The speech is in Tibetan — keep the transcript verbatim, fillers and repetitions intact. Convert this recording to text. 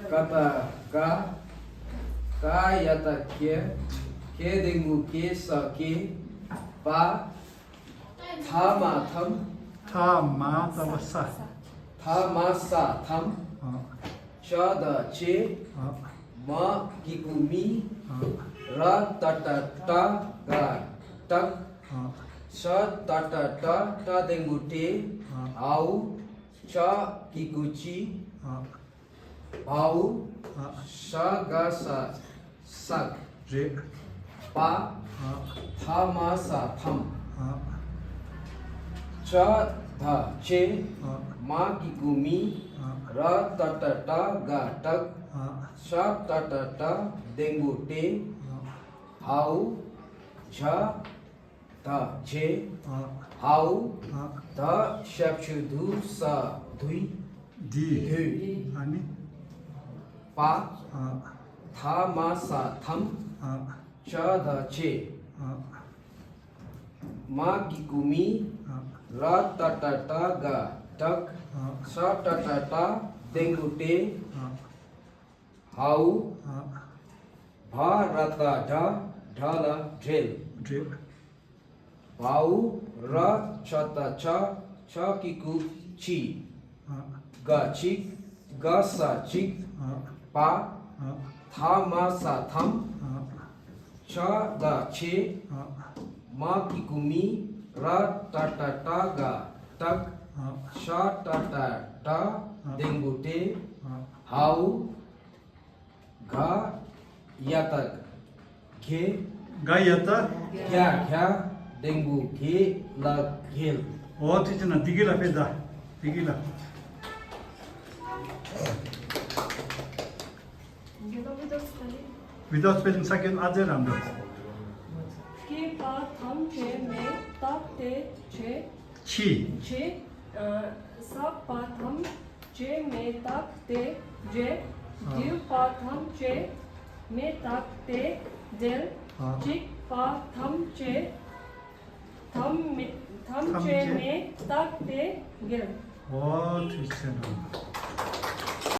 ག་བཏགས་ག། ག་ཡ་བཏགས་གི། གི་འགྲེང་བུ་གི། ས་གི། པ། ཐ་མ་ཐམ། ཐ་མ་ད་བ་ས། ཐ་མ་ས་ཐམ། ཨ། ཅ་བཏགས་ཅི། ཨ། མ་གི་གུ་མི། ཨ། ར་ཏ་ཏ་ཏྲ་ག་ཏག། ཨ། ཤ་ཏ་ཏ་ཏྲ་ཏྲ་འགྲེང་བུ་ཏྲེ། ཨ། འའོ། ཅ་གི་གུ་ཅི། ཨ། བའོ། ཨ། ཤ་ག་ས་སག་རེད། པ། ཨ། ཐ་མ་ས་ཐམ། ཨ། ཅ་བཏགས་ཅི། ཨ། མ་གི་གུ་མི། ཨ། ར་ཏ་ཏ་ཏྲ་ག་ཏག། ཨ། ཤ་ཏ་ཏ་ཏྲ་འགྲེང་བུ་ཏྲེ། ཨ། འའོ། ཅ་བཏགས་ཅི། ཨ། འའོ། ཨ། ད་ཞབས་ཀྱུ་དུ་ས་དུས། དུས། དུས། ཨ་ནི། པ། ཨ། ཐ་མ་ས་ཐམ། ཨ། ཅ་བཏགས་ཅི། ཨ། མ་གི་གུ་མི། ཨ། ར་ཏ་ཏ་ཏྲ་ག་ཏག། ཨ། ཤ་ཏ་ཏ་ཏྲ་འགྲེང་བུ་ཏྲེ། ཨ། འའོ། ཨ། བ་ར་བཏགས་བྲ། བྲ་ལ་བྲེལ། བྲེལ། བའོ། ར་ཅ་བཏགས་ཅ། ཅ་གི་གུ་ཅི། ཨ། ག་ཅིག། ག་ས་ཅིག། ཨ། པ། ཨ། ཐ་མ་ས་ཐམ། ཨ། ཅ་བཏགས་ཅི། ཨ། མ་གི་གུ་མི། ར་ཏ་ཏ་ཏྲ་ག་ཏག། ཨ། ཤ་ཏ་ཏ་ཏྲ། ཨ། འགྲེང་བུ་ཏྲེ། ཨ། འའོ། ག་ཡ་བཏགས་གི། ག་ཡ་བཏགས། གྱ་གྱ་འགྲེང་བུ་གྱེ་ལ་གྱེལ། འོ་དེ་ཅི་ན་འདི་གི་ལ་དཔེ་ད། འདི་གི་ལ། Without spelling second ཨ་ཙེ་རང་འདུག་གི་པ་ཐམ་ཅེ་མེ་བཏགས་ཏེ་ཅེ། ཅི། ཅེ། ཨ། ས་པ་ཐམ་ཅེ་མེ་བཏགས་ཏེ་ཅེ། ཨ། དུ་པ་ཐམ་ཅེ་མེ་བཏགས་ཏེ་དྲེལ། ཨ། ཅིག་པ་ཐམ་ཅེ། ཐམ་མེ་ཐམ་ཅེ་མེ་བཏགས་ཏེ་གྱེལ། འོ་དེ་ཅི་ན།